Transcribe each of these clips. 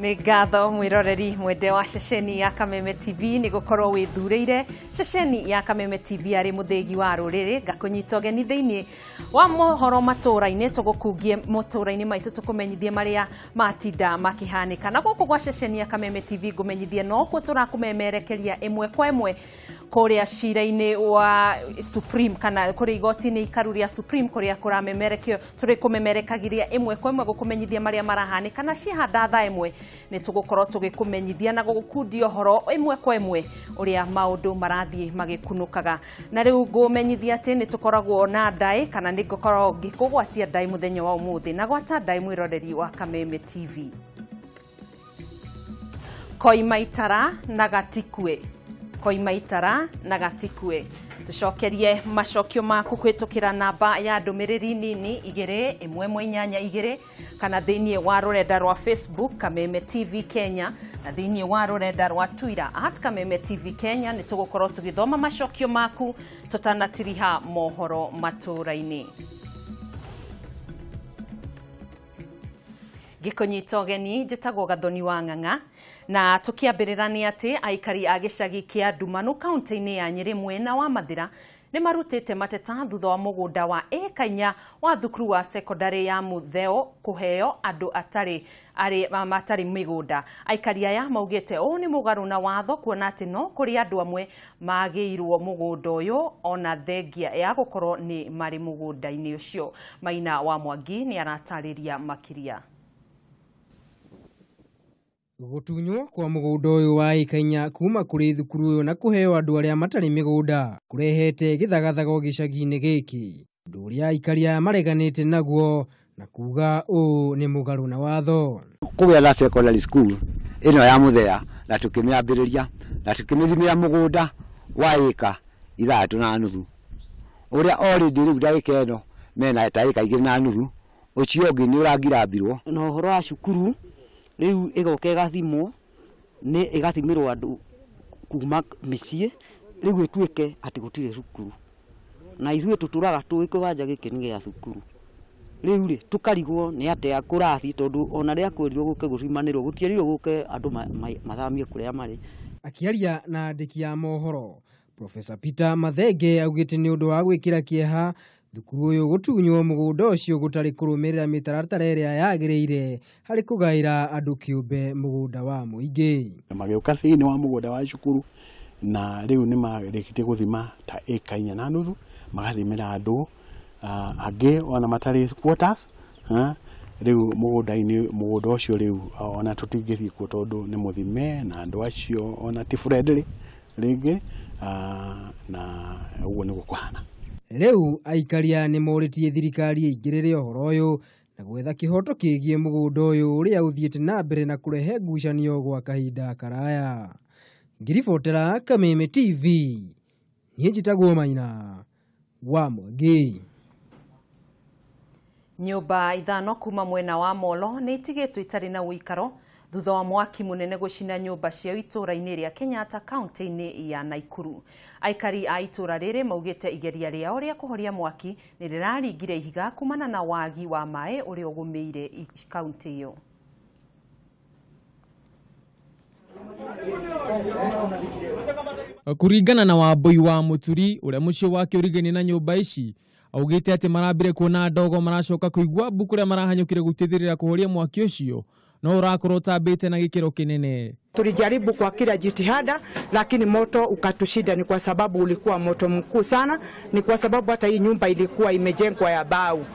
Nĩ ngatho mwĩroreri mwende wa ceceni ya Kameme TV nĩ gũkorwo wĩthurĩire ceceni ya Kameme TV arĩ mũthĩgi wa rũrĩrĩ. Ngakũnyita ũgeni thĩinĩ wa mohoro matũũra-inĩ, tũgũkungie matũũra-inĩ maitũ tũkũmenyithie marĩa matinda makĩhanĩka. Na gũkũ gwa ceceni ya Kameme TV ngũmenyithie nokuo tũrakũmemerekeria ĩmwe kwa ĩmwe kũrĩa cira-inĩ wa Supreme kana kũrĩa igoti-inĩ ikaru rĩa Supreme kũrĩa kũramemerekio tũrĩ kũmemerekagiria ĩmwe kwa ĩmwe gũkũmenyithia marĩa marahanĩka. Na ciahanda thaa ĩmwe nĩ tũgũkorwo tũgĩkũmenyithia na gũgũkundia ũhoro ĩmwe kwa ĩmwe ũrĩa maũndũ marathiĩ magĩkunũkaga. Na rĩu ngũmenyithia atĩ nĩ tũkoragwo na ndaĩ kana nĩ ngũkorwo ngĩkũgwatia ndaĩ mũthenya wa ũmũthĩ, na gwata ndaĩ mwĩroreri wa Kameme TV. Koima itara na gatikue, koima itara na gatikue. Tucokerie macokio maku kwitukira namba ya ndũmĩrĩri nini 2 1 8 2 kana thĩinĩ wa rũrenda rwa Facebook Kameme TV Kenya na thĩinĩ wa rũrenda rwa Twitter @Kameme TV Kenya. Nĩ tũgũkorwo tũgĩthoma macokio maku tũtanatiriha mohoro matũũra-inĩ. Gĩkũnyita ũgeni njĩtagwo Gathoni wa Ng'ang'a, na tũkĩambĩrĩra nĩ atĩ aikari a gĩcagi kĩa Ndumanu kaunti-inĩ ya Nyĩrĩ mwena wa Mathĩra nĩ marutĩte mateta thutha wa mũgũnda wa ĩka 4 wa thukuru wa sekondarĩ ya Mutheo kũheo andũ atarĩ matarĩ mĩgũnda. Aikari aya maugĩte ũũ nĩ mũgarũ na watho, kuona atĩ no kũrĩ andũ amwe magĩirwo mũgũnda ũyũ ona thengia ya gũkorwo nĩ marĩ mũgũnda-inĩ ũcio. Maina wa Mwangi nĩ aratarĩria makĩria. Gũtunywo kwa mũgũnda ũyũ wa ĩka 4 kuma kũrĩ thukuru ũyũ na kũheo andũ arĩa matarĩ mĩgũnda kũrehete gĩthagathago gĩcagi-inĩ gĩkĩ, ũndũ ũrĩa aikari aya mareganĩte naguo na kuga ũũ nĩ mũgarũ na watho. Kũgĩa na secondary school ĩno ya Muthea na tũkĩmĩambĩrĩria na tũkĩmĩthimĩra mũgũnda wa ĩka 6.5 ũrĩa already rĩu ndagĩka ĩno mena ta ĩka 2.5, ũcio ũngĩ nĩ ũrangirambirwo. Na ũhoro wa cukuru rĩu ĩgoka ĩgathimwo nĩ ĩgathimĩrwo andũ kuma mĩciĩ, rĩu ĩtuĩke atĩ gũtirĩ cukuru, na ithuĩ tũtũraga tũĩ kĩwanja gĩkĩ nĩ gĩa cukuru. Rĩu rĩ tũkarigwo nĩ atĩa kũrathiĩ, tondũ ona rĩrĩa kwĩrirwo gũke gũcimanĩrwo gũtierirwo gũke andũ mathamio kũrĩa marĩ. Akĩaria na andĩki a mohoro, Professor Peter Mathenge augĩte nĩ ũndũ wa gwĩkĩra kĩeha thukuru ũyũ gũtunywo mũgũnda ũcio gũtarĩ kũrũmĩrĩra mĩtaratara ĩrĩa yagĩrĩire harĩ kũgaĩra andũ kĩũmbe mũgũnda wa mũingĩ. Magĩũka thĩinĩ wa mũgũnda wa cukuru na rĩu nĩ marĩkĩtie gũthima ta ĩka 4.5, magathimĩra andũ angĩ ona matarĩ squatters. Rĩu mũgũnda-inĩ mũgũnda ũcio rĩu ona tũtingĩthiĩ kuo tondũ nĩ mũthime na andũ acio ona ti friendly rĩngĩ, na ũguo nĩguo kũhana. Rĩu aikari aya nĩ morĩtie thirikari ĩingĩrĩre ũhoro ũyũ na gwetha kĩhoto kĩgiĩ mũgũnda ũyũ ũrĩa ũthiĩte na mbere na kũrehe ngucanio gwa kahinda karaya. Ngĩribotera Kameme TV, niĩ njĩtagwo Maina wa Mwangi. Nyũmba 5 kuma mwena wa Molo nĩ itigĩtwo itarĩ na ũikaro thutha wa mwaki mũnene gũcina nyũmba ciao itũũra-inĩ rĩa Kenyatta kaunti-inĩ ya Nakuru. Aikari a itũũra rĩrĩ maugĩte igeria rĩao rĩa kũhoria mwaki nĩ rĩraringire ihiga kumana na wagi wa maĩ ũrĩa ũgũmĩire kaunti ĩyo. Kũringana na Wambui wa Mũturi ũrĩa mũciĩ wake ũrigaine na nyũmba ici, augĩte atĩ marambire kuona ndogo maracoka kũigua mbu kũrĩa marahanyũkire gũteithĩrĩria kũhoria mwaki ũcio no ũrakorwo ũtambĩte na gĩkĩro kĩnene. Tulijaribu kwa kila jitihada, lakini moto ukatushinda. Ni kwa sababu ulikuwa moto mkuu sana, ni kwa sababu hata hii nyumba ilikuwa imejengwa ya bao.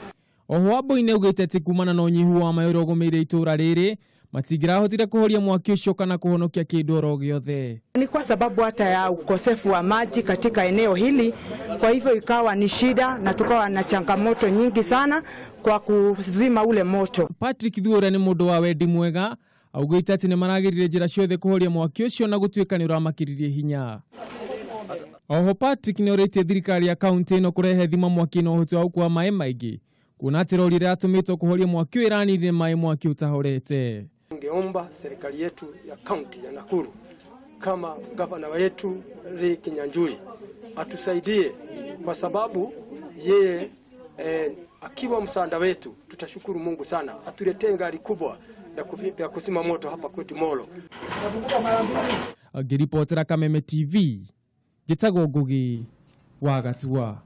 Oho Wambui nĩ augĩte atĩ kumana na ũnyihu wa maĩ ũrĩa ũgũmĩire itũũra rĩrĩ matingĩrahotire kũhoria mwaki ũcio kana kũhonokia kĩndũ oro gĩothe. Ni kwa sababu hata ya ukosefu wa maji katika eneo hili, kwa hivyo ikawa ni shida na tukawa na changamoto nyingi sana kwa kuzima ule moto. Patrick Thuo nĩ mũndũ wa wendi mwega augĩte atĩ nĩ maragĩrire njĩra ciothe kũhoria mwaki ũcio na gũtuĩka nĩ ũramakĩririe hinya. Oho Patrick nĩ orĩtie thirikari ya kaunti ĩno kũrehe thima mwaki na ũhoti wa gũkua maĩ maingĩ, kuona atĩ rori ĩrĩa yatũmĩtwo kũhoria mwaki ũyũ ĩranirire maĩ mwaki ũtahorete. Ningeomba serikali yetu ya kaunti ya Nakuru kama gavana wetu Lee Kinyanjui atusaidie, kwa sababu yeye akiwa msaada wetu tutashukuru Mungu sana. Atuletee gari kubwa ya kuzima moto hapa kwetu Molo. Ngĩribotera Kameme TV, njĩtagwo Ngugi wa Gatua.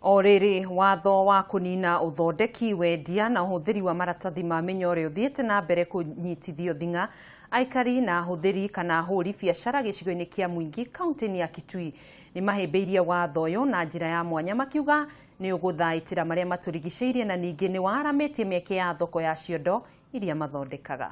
O rĩrĩ, watho wa kũnina ũthondeki, wendia na ũhũthĩri wa maratathi ma mĩnyore ũthiĩte na mbere kũnyitithio thing'a aikari na ahũthĩri kana ahũri biacara gĩcigo-inĩ kĩa Mwingi kaunti-inĩ ya Kitui nĩ mahĩmbĩirie watho ũyũ na njĩra ya mwanya, makiuga nĩ ũgũthaitĩra marĩa matũrigicĩirie na ningĩ nĩ waramĩtie mĩeke ya thoko ya ciondo iria mathondekaga.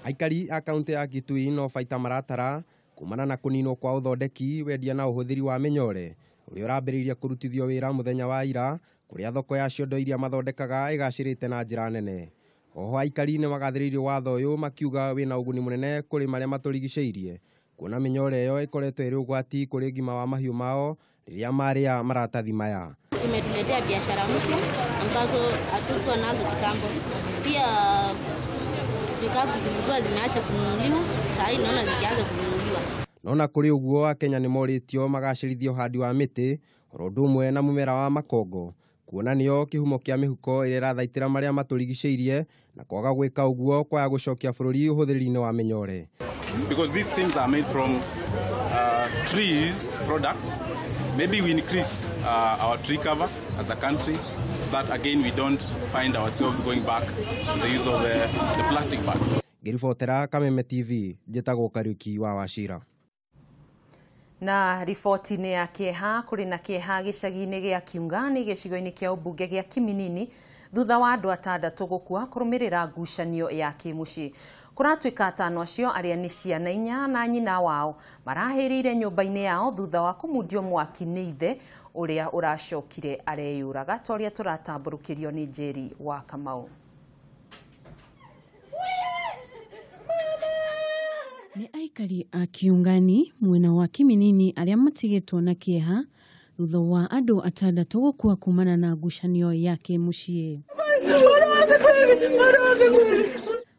Aikari a kaunti ya Kitui no baita maratara kumana na kũninwo kwa ũthondeki, wendia na ũhũthĩri wa mĩnyore ũrĩa ũrambĩrĩirie kũrutithio wĩra mũthenya wa ira, kũrĩa thoko ya ciondo iria mathondekaga ĩgacĩrĩte na njĩra nene. Oho aikari nĩ magathĩrĩirie watho ũyũ makiuga wĩna ũguni mũnene kũrĩ marĩa matũrigicĩirie, kuona mĩnyore ĩyo ĩkoretwo ĩrĩ ũgwati kũrĩ ngima wa mahiũ mao rĩrĩa marĩa maratathi maya. Imetuletea biashara mpya ambazo hatukuwa nazo kitambo. Pia vikapu zilikuwa zimeacha kununuliwa, sasa hii naona zikianza kununuliwa. Nona kũrĩ ũguo Akenya nĩ morĩtio magacĩrithia ũhandi wa mĩtĩ oro ũndũ ũmwe na mũmera wa makongo, kuona nĩo kĩhumo kĩa mĩhuko ĩrĩa ĩrathaitĩra marĩa matũrigicĩirie na kwaga gwĩka ũguo kwaga gũcokia bũrũri ũhũthĩri-inĩ wa mĩnyore. Because these things are made from trees products, maybe we increase our tree cover as a country so that again we don't find ourselves going back to the use of the plastic bags. Ngĩribotera Kameme TV, njĩtagwo Kariuki wa Wachira. Na riboti-inĩ ya kĩeha, kũrĩ na kĩeha gĩcagi-inĩ gĩa Kiungani gĩcigo-inĩ kĩa ũmbunge gĩa Kiminini thutha wa andũ atandatũ gũkua kũrũmĩrĩra ngucanio ya kĩmũciĩ. Kũratuĩka atano acio arĩa nĩ ciana inya na nyina wao marahĩrĩire nyũmba-inĩ yao thutha wa kũmundio mwaki nĩ ithe ũrĩa ũracokire areyũraga, ta ũrĩa tũratambũrũkĩrio nĩ Njeri wa Kamau. Nĩ aikari a Kiungani mwena wa Kiminini arĩa matigĩtwo na kĩeha thutha wa andũ atandatũ gũkua kumana na ngucanio ya kĩmũciĩ.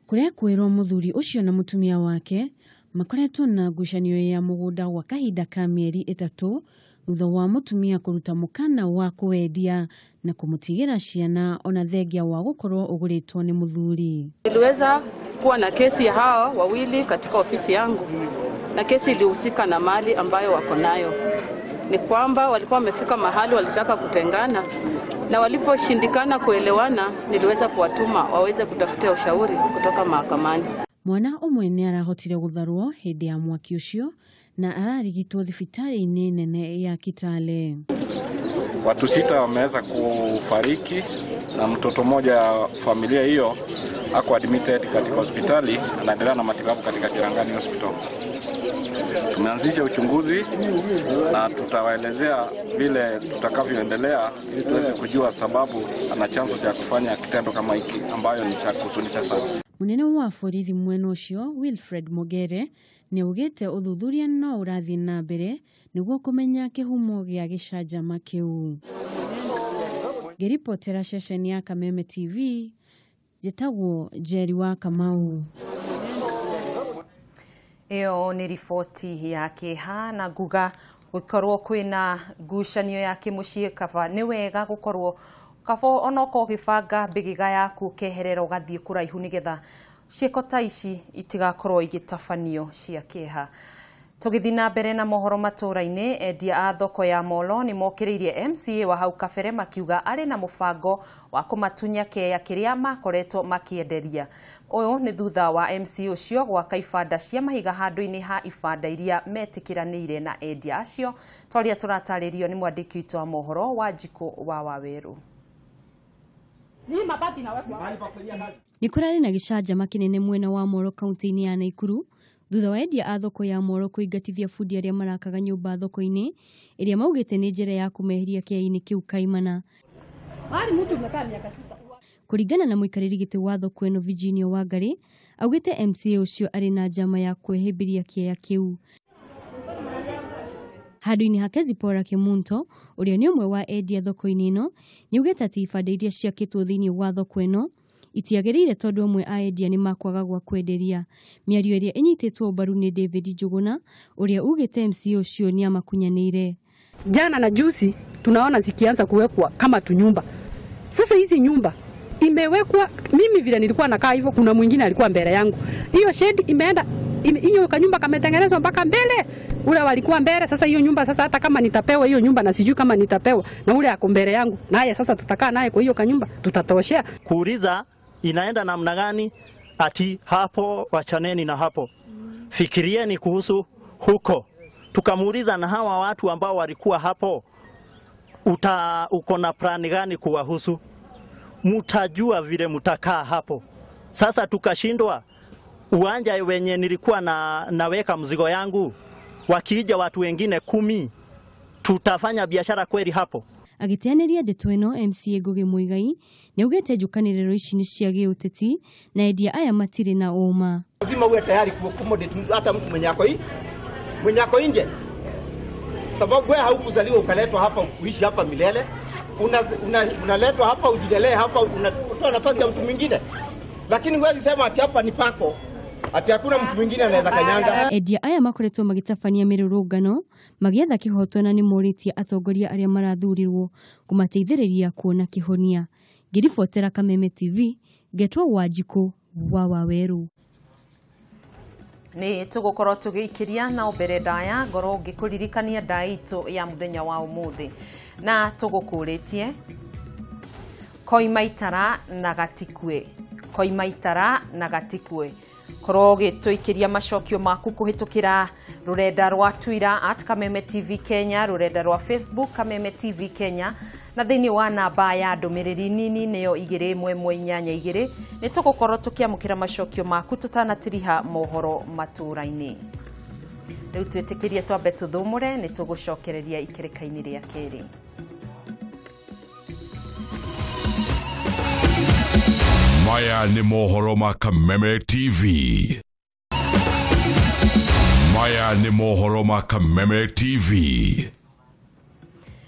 Kũrĩa kwĩrwo mũthuri ũcio na mũtumia wake makoretwo na ngucanio ya mũgũnda gwa kahinda ka mĩeri 3 thutha wa mũtumia kũruta mũkana wa kũwendia na kũmũtigĩra ciana ona thengia wa gũkorwo ũgũrĩtwo nĩ mũthuri. Niliweza kuwa na kesi ya hawa wawili katika ofisi yangu, na kesi ilihusika na mali ambayo wako nayo. Ni kwamba walikuwa wamefika mahali walitaka kutengana, na waliposhindikana kuelewana, niliweza kuwatuma waweze kutafuta ushauri kutoka mahakamani. Mwana ũmwe nĩ arahotire gũtharwo hĩndĩ ya mwaki ũcio na ararigitwo thibitarĩ-inĩ nene ya Kitale. Watu 6 wameweza kufariki na mtoto mmoja familia hiyo ako admitted katika hospitali, anaendelea na matibabu katika Cherangani Hospital. Tumeanzisha uchunguzi na tutawaelezea vile tutakavyoendelea ili tuweze kujua sababu na chanzo cha kufanya kitendo kama hiki ambayo ni cha kuhuzunisha sana. Munene wa borithi mwena ũcio Wilfred Mogere nĩ augĩte ũthuthuria no ũrathiĩ na mbere nĩguo kũmenya kĩhumo gĩa gĩcanjama kĩu. Ngĩribotera ceceni ya Kameme TV, njĩtagwo Njeri wa Kamau. Ĩyo nĩ riboti ya kĩeha, na nguga gũkorwo kwĩna ngucanio ya kĩmũciĩ kaba nĩ wega gũkorwo kaba onokorwo ũgĩbanga mbĩgĩga yaku ũkeherera ũgathiĩ kũraihu nĩgetha ciĩko ta ici itigakorwo igĩtabanio cia kĩeha. Tũgĩthiĩ na mbere na mohoro matũũra-inĩ, endia a thoko ya Molo nĩ mokĩrĩirie MCA wa hau kabere makiuga arĩ na mũbango wa kũmatunya kĩeya kĩrĩa makoretwo makĩenderia. Ũyũ nĩ thutha wa MCA ũcio gwaka ibanda cia mahiga handũ-inĩ ha ibanda iria metĩkĩranĩire na endia acio, ta ũrĩa tũratarĩrio nĩ mwandĩki witũ wa mohoro Wanjikũ wa Wawerũ. Nĩ kũrarĩ na gĩcanjama kĩnene mwena wa Molo kaunti-inĩ ya Naikuru thutha wa endia a thoko ya Molo kũingatithia bundi arĩa marakaga nyũmba thoko-inĩ ĩrĩa maugĩte nĩ njĩra ya kũmeheria kĩaya-inĩ kĩu kaimana. Kũringana na mũikarĩri gĩtĩ wa thoko ĩno Virginia Wangari, augĩte MCA ũcio arĩ na njama ya kwĩhĩmbĩria kĩaya kĩu. Handũ-inĩ hake Zipporah Kemunto ũrĩa nĩ ũmwe wa endia thoko-inĩ ĩno nĩaugĩte atĩ ibanda iria ciakĩtwo thĩinĩ wa thoko ĩno itiagĩrĩire tondũ amwe a endia nĩ makwaga gwa kwenderia. Mĩario ĩrĩa ĩnyitĩtwo mbaru nĩ David Njuguna ũrĩa ugĩte MCA ũcio nĩamakunyanĩire. Jana na juzi tunaona zikianza kuwekwa kama tunyumba. Sasa hizi nyumba imewekwa, mimi vile nilikuwa nakaa hivyo, kuna mwingine alikuwa mbele yangu. Hiyo shed imeenda, hiyo kanyumba kametengenezwa mpaka mbele, ule walikuwa mbele. Sasa hiyo nyumba sasa, hata kama nitapewa hiyo nyumba na sijui kama nitapewa, na ule ako mbele yangu naye, sasa tutakaa naye kwa hiyo kanyumba, tutatoshea. Kuuliza inaenda namna gani, ati hapo wachaneni na hapo, fikirieni kuhusu huko. Tukamuuliza na hawa watu ambao walikuwa hapo, uko na plani gani kuwahusu? Mutajua vile mutakaa hapo. Sasa tukashindwa, uwanja wenye nilikuwa naweka mzigo yangu, wakija watu wengine 10, tutafanya biashara kweli hapo? Agĩteanĩria ndeto ĩno, MCA Ngugi Muigai nĩaugĩte njũkanĩrĩro ici nĩ cia gĩũteti na endia aya matirĩ na ũma. Lazima uwe tayari kuaccommodate hata mtu mwenye ako nje, sababu wewe haukuzaliwa ukaletwa hapa uishi hapa milele. Unaletwa hapa ujilelee hapa, unatoa nafasi ya mtu mwingine, lakini huwezi sema ati hapa ni pako, ati hakuna mtu mwingine anaweza kanyanga. Endia aya makoretwo magĩtabania mĩrũrũngano magĩetha kĩhoto na nĩmorĩtie atongoria arĩa marathurirwo kũmateithĩrĩria kuona kĩhonia. Ngĩribotera Kameme TV, ngetwo Wanjikũ wa Wawerũ. Nĩ tũgũkorwo tũgĩikĩria na mbere ndaya ngorwo ngĩkũririkania ndaya itũ ya mũthenya wa ũmũthĩ, na tũgũkũrĩtie koima itara na gatikue, koima itara na gatikue. Korwo ũgĩtũikĩria macokio maku kũhĩtũkĩra rũrenda rwa Twitter @Kameme TV Kenya, rũrenda rwa Facebook Kameme TV Kenya, na thĩinĩ wa namba ya ndũmĩrĩri nini nĩyo 21182. Nĩ tũgũkorwo tũkĩamũkĩra macokio maku tũtanatiriha mohoro matũũra-inĩ. Rĩu twĩtĩkĩrie twambe tũthũmũre, nĩ tũgũcokereria ikĩrĩka-inĩ rĩa kerĩ. Maya ni mohoro ma Kameme TV. Maya ni mohoro ma Kameme TV.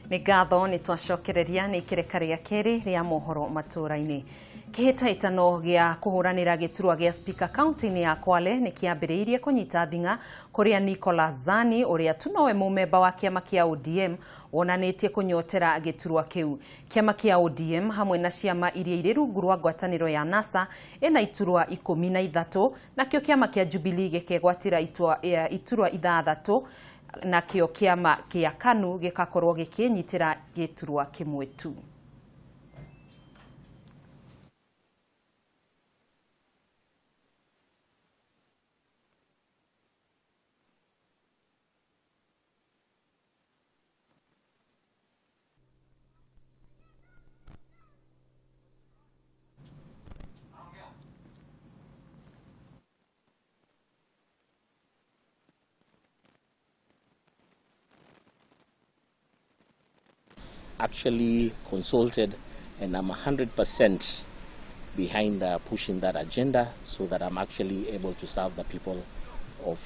Nĩ ngatho nĩ twacokereria nĩ ikĩrĩka rĩa kerĩ rĩa mohoro matũũra-inĩ. Kĩhĩtahĩtano gĩa kũhũranĩra gĩturwa gĩa Speaker kaunti-inĩ ya Kwale nĩ kĩambĩrĩirie kũnyita thing'a kũrĩa Nicholas Zani ũrĩa tu nowe mũmemba wa kĩama kĩa ODM wonanĩtie kũnyotera gĩturwa kĩu. Kĩama kĩa ODM hamwe na ciama iria irĩ rungu rwa ngwatanĩro ya NASA ĩna iturwa 13, nakĩo kĩama kĩa Jubilee gĩkegwatĩra iturwa 6, nakĩo kĩama kĩa KANU gĩgakorwo gĩkĩnyitĩra gĩturwa kĩmwe tu. Actually consulted, and I'm 100% behind pushing that agenda so that I'm actually able to serve the people of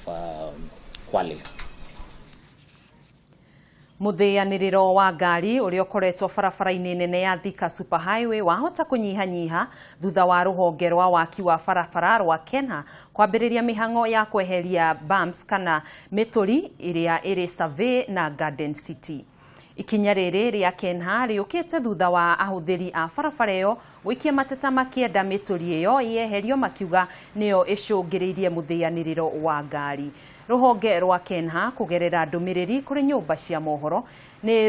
Kwale. Mũthĩanĩrĩro wa ngari ũrĩa ũkoretwo barabara-inĩ nene ya Thika Super Highway wahota kũnyihanyiha thutha wa rũhonge rwa waki wa barabara rwa Kenya kwambĩrĩria mĩhang'o ya kweheria bumps kana mĩtũri ĩrĩa ĩrĩ Survey na Garden City. Ikinya rĩrĩ rĩa Kenha rĩũkĩte thutha wa ahũthĩri a barabara ĩyo gũikia mateta makĩenda mĩtũri ĩyo yeherio makiuga nĩyo ĩcũngĩrĩirie mũthĩanĩrĩro wa ngari. Rũhonge rwa Kenha kũgerera ndũmĩrĩri kũrĩ nyũmba cia mohoro nĩ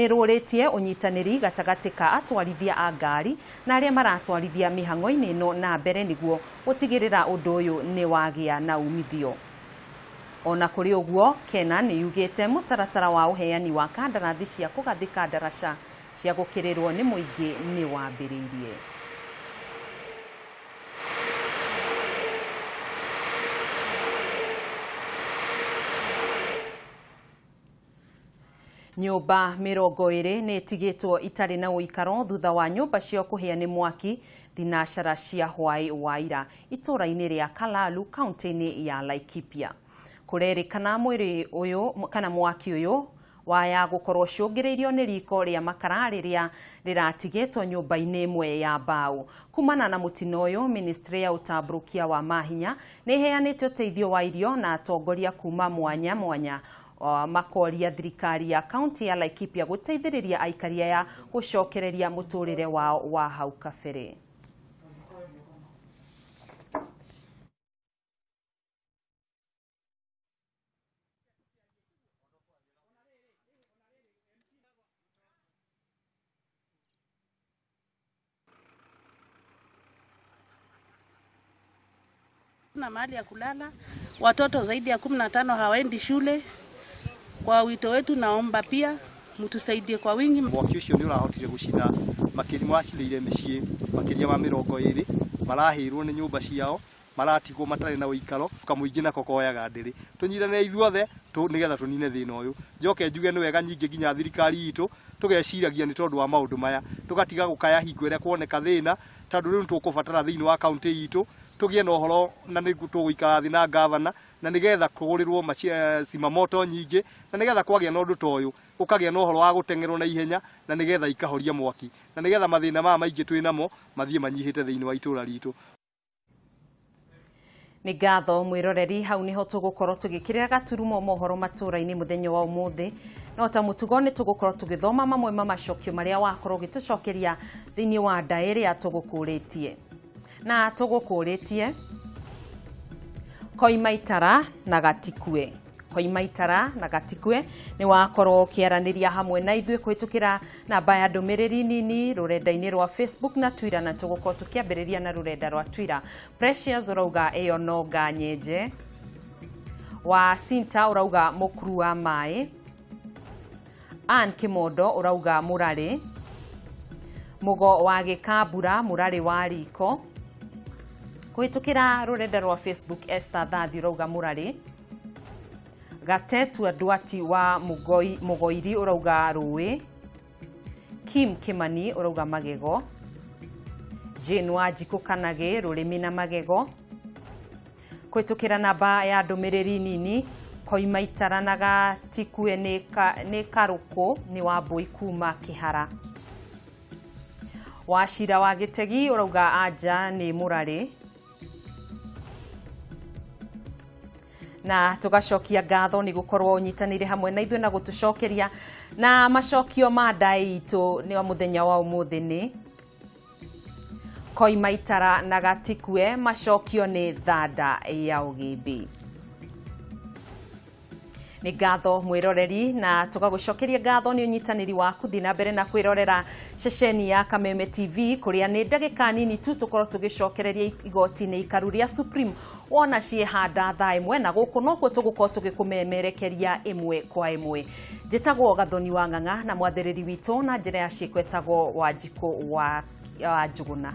rũrĩtie ũnyitanĩri gatagatĩ ka atwarithia a ngari na arĩa maratwarithia mĩhang'o-inĩ ĩno na mbere nĩguo gũtigĩrĩra ũndũ ũyũ nĩ wagĩa na umithio. Ona kũrĩ ũguo, Kena nĩ yugĩte mũtaratara wa ũheani wa kandarathi cia kũgathĩka ndaraca cia gũkĩrĩrwo nĩ mũingĩ nĩ wambĩrĩirie. Nyũmba 20 nĩ ĩtigĩtwo itarĩ na ũikaro thutha wa nyũmba cio kũhĩa nĩ mwaki thinacara cia hwaĩ wa ira itũũra-inĩ rĩa Kalalu kaunti-inĩ ya Laikipia. Kũrerĩkana mwĩrĩ ũyũ kana mwaki ũyũ waya gũkorwo cũngĩrĩirio nĩ riko rĩa makara rĩrĩa rĩratigĩtwo nyũmba-inĩ ĩmwe ya mbaũ. Kumana na mũtino ũyũ, ministry ya ũtambũrũkia wa mahinya nĩ ĩheanĩte ũteithio wa irio na atongoria kuma mwanya mwanya Makoria thirikari ya kaunti ya Laikipia guteithĩrĩria aikari aya gũcokereria mũtũrĩre wao wa hau kabere. Na mahali ya kulala, watoto zaidi ya 15 hawaendi shule. Kwa wito wetu naomba pia mtusaidie kwa wingi. Mwaki ucio ni urahotire gucina makiri wacirire miciĩ makiria ma 20 marahirwo ni nyumba ciao maratigwo matari na uikaro kamuingi nako koyaga ndiri tunyirane ithuothe nigetha tunine thina uyu. Njoke njuge ni wega nyingi nginya thirikari itu tugeciragia ni tondu wa maundu maya tugatiga gukaya hingo iria kuoneka thina tondu riu nitukubatara thiini wa kaunti itu tugie na uhoro na ni tuguikara thi na gavana na nigetha kugurirwo cimamoto nyingi na nigetha kwagia na undu ta uyu ukagia na uhoro wa gutengerwo na ihenya na nigetha ikahoria mwaki na nigetha mathina maya maingi twinamo mathie manyihite thiini wa itura ritu. Nĩ ngatho mwĩroreri, hau nĩho tũgũkorwo tũgĩkĩrĩra gaturumo mohoro matũra-inĩ mũthenya wa ũmũthĩ. No ta mũtugo nĩ tũgũkorwo tũgĩthoma mamwe ma macokio marĩa wakorwo ũgĩtũcokeria thĩinĩ wa nda ĩrĩa tũgũkũrĩtie. Na tũgũkũrĩtie koima itara na gatikue. Koima itara na gatikue nĩ wakorwo ũkĩaranĩria hamwe na ithuĩ kũhĩtũkĩra namba ya ndũmĩrĩri nini rũrenda-inĩ rwa Facebook na Twitter, na tũgũkorwo tũkĩambĩrĩria na rũrenda rwa Twitter. Precious ũrauga ĩyo no nganyenje. Wa Sinta ũrauga mũkuru wa maĩ. Ann Kimondo ũrauga mũrarĩ. Mũgo wa Gĩkambura mũrarĩ wa riko. Kũhĩtũkĩra rũrenda rwa Facebook Esther Thathi ũrauga mũrarĩ. Gatetu Andwati wa Mugoiri ũrauga rũĩ. Kim Kimani ũrauga magego. Jane Wanjikũ Kanagĩ rũrĩmĩ na magego. Kũhĩtũkĩra namba ya ndũmĩrĩri nini koima itara na gatikue nĩ karũkũ nĩ Wambũi kuma Kĩhara. Wacira wa Gĩtegi ũrauga anja nĩ mũrarĩ. Na tugacokia ngatho ni gukorwo unyitanire hamwe na ithuĩ na gutucokeria na macokio ma ndaĩ itũ nĩ wa muthenya wa umuthi ni koima itara na gatikue, macokio nĩ thanda ya ũgĩmbĩ. Nĩ ngatho mwĩroreri, na tũgagũcokeria ngatho nĩ ũnyitanĩri waku. Thiĩ na mbere na kwĩrorera ceceni ya Kameme TV kũrĩa nĩ ndagĩka nini tu tũkorwo tũgĩcokereria igoti-inĩ ikaru rĩa Supreme wona ciĩhanda thaa ĩmwe, na gũkũ nokuo tũgũkorwo tũgĩkũmemerekeria ĩmwe kwa ĩmwe. Njĩtagwo Gathoni wa Ng'ang'a na mwathĩrĩri witũ na njĩra ya ciĩko etagwo Wanjikũ wa Njũgũna.